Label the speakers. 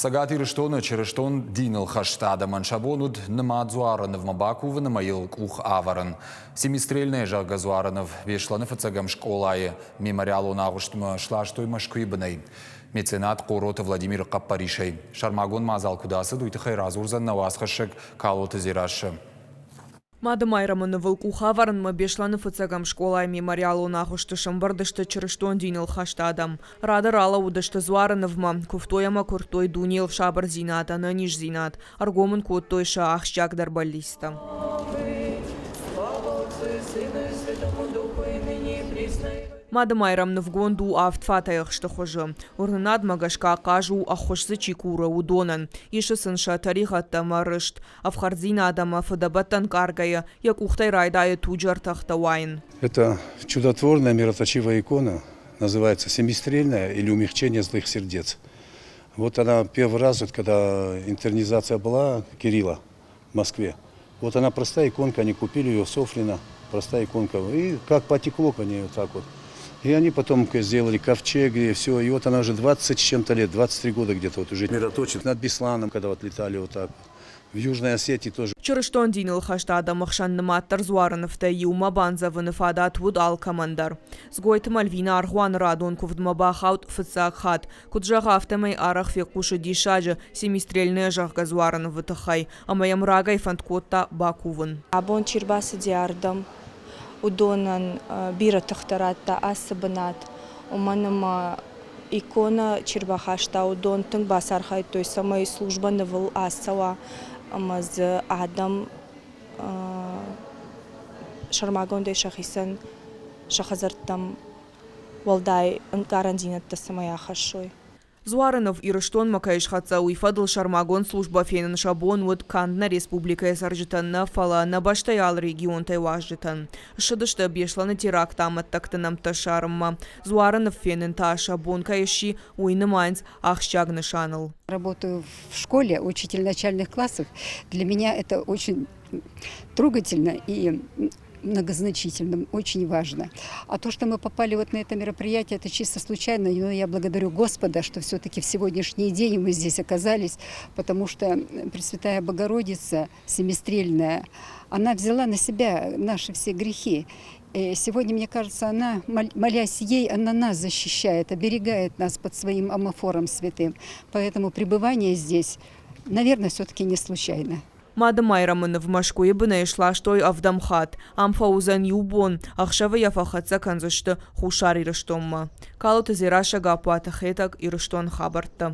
Speaker 1: Цӕгат Ирыстоны чырыстон диныл хӕст адӕмӕн сӕ бон уыд нымад дзуары нывмӕ бакувын ӕмӕ йыл къух ӕвӕрын. Семистрельная, зӕгъгӕ, дзуары ныв Беслӕны фыццӕгӕм скъолайы мемориалон агъуыстмӕ сластой Мӕскуыйы бынӕй. Меценат Хъороты Владимиры хъӕппӕрисӕй. Сӕрмагонд мадзал куыд ацыд, уый тыххӕй радзурдзӕн нӕ уацхӕссӕг Калоты Дзерассӕ.
Speaker 2: Мадымайрӕмы нывыл къухӕвӕрынмӕ Беслӕны фыццӕгӕм скъолайы мемориалон агъуысты сӕмбырд сты чырыстон диныл хӕст адӕм. Рады ралӕууыдысты дзуары нывмӕ, куывтой ӕмӕ куырдтой дунейыл сабырдзинад, ӕнӕниздзинад, ӕргом ын кодтой сӕ ахсджиагдӕр бӕллицтӕ. Мадымайрӕм нывгонд у авд фатӕй ӕхсты хуызы. Уырнынадмӕ гӕсгӕ ахъаз у, ӕххуыс дзы чи куры, уыдонӕн. Исы сын сӕ тӕригъӕдтӕ ӕмӕ рыст. Ӕфхӕрддзинад ӕмӕ фыдӕбӕттӕ ӕнкъаргӕйӕ, йӕ къухтӕй райдайы туджы ӕртӕхтӕ уайын.
Speaker 3: Это чудотворная мироточивая икона, называется «Семистрельная» или «Умягчение злых сердец». Вот она первый раз, вот, когда интернизация была Кирилла в Москве, вот она простая иконка, они купили ее в Софрино, простая иконка. И как потекло по ней вот так вот. И они потом сделали ковчег и все. И вот она уже 20 с чем-то лет, 23 года где-то вот уже мироточит над Бесланом, когда вот летали вот так. В Южной Осетии тоже.
Speaker 2: Чырыстон диныл хӕст адӕмы хсӕн нымаддӕр дзуары нывтӕй иумӕ бандзӕвыны фадат уыд алкӕмӕн дӕр. Дзгойты Мальвинӕ аргъуаны радон куывдмӕ бахауд фыццаг хатт. Куыд зӕгъы, афтӕмӕй арӕх фехъусы диссаджы Семистрельная, зӕгъгӕ, дзуары нывы тыххӕй, ӕмӕ йӕм рагӕй фӕнд кодта бакувын.
Speaker 4: Абон чи рбацыди ардӕм, уыдонӕн бирӕ тыхтӕ радта ацы бынат, уымӕн ӕмӕ иконӕ чи рбахаста, уыдон тынг бацархайдтой, цӕмӕй службӕ нывыл ацӕуа ӕмӕ дзы адӕм сӕрмагондӕй сӕхицӕн сӕ хӕдзӕрттӕм уӕлдай ӕнкъарӕндзинӕдтӕ цӕмӕй ахӕссой.
Speaker 2: Дзуары ныв Ирыстонмӕ кӕй схӕццӕ, уый фӕдыл сӕрмагонд службӕ фенын сӕ бон уыд канд нӕ республикӕйы цӕрджытӕн нӕ, фӕлӕ нӕ бӕстӕйы алы регионтӕй уазджытӕн. Ссыдысты Беслӕны теракты амӕттӕгты нӕмттӕ ссарынмӕ. Дзуары ныв фенын та сӕ бон кӕй сси, уый нымайынц ахсджиаг нысаныл.
Speaker 5: Работаю в школе, учитель начальных классов. Для меня это очень трогательно и многозначительным, очень важно. А то, что мы попали вот на это мероприятие, это чисто случайно, но я благодарю Господа, что все-таки в сегодняшний день мы здесь оказались, потому что Пресвятая Богородица, Семистрельная, она взяла на себя наши все грехи. И сегодня, мне кажется, она, молясь ей, она нас защищает, оберегает нас под своим омофором святым. Поэтому пребывание здесь, наверное, все-таки не случайно.
Speaker 2: Мады-Майрӕмы ныв Мӕскуыйы бынӕй сластой ӕвдӕм хатт. Ам фӕуыдзӕн иу бон, ӕхсӕвы йӕ фӕхӕццӕ кӕндзысты Хуссар Ирыстонмӕ. Калоты Дзерассӕ, Гаппуаты Хетӕг, Ирыстоны хабӕрттӕ.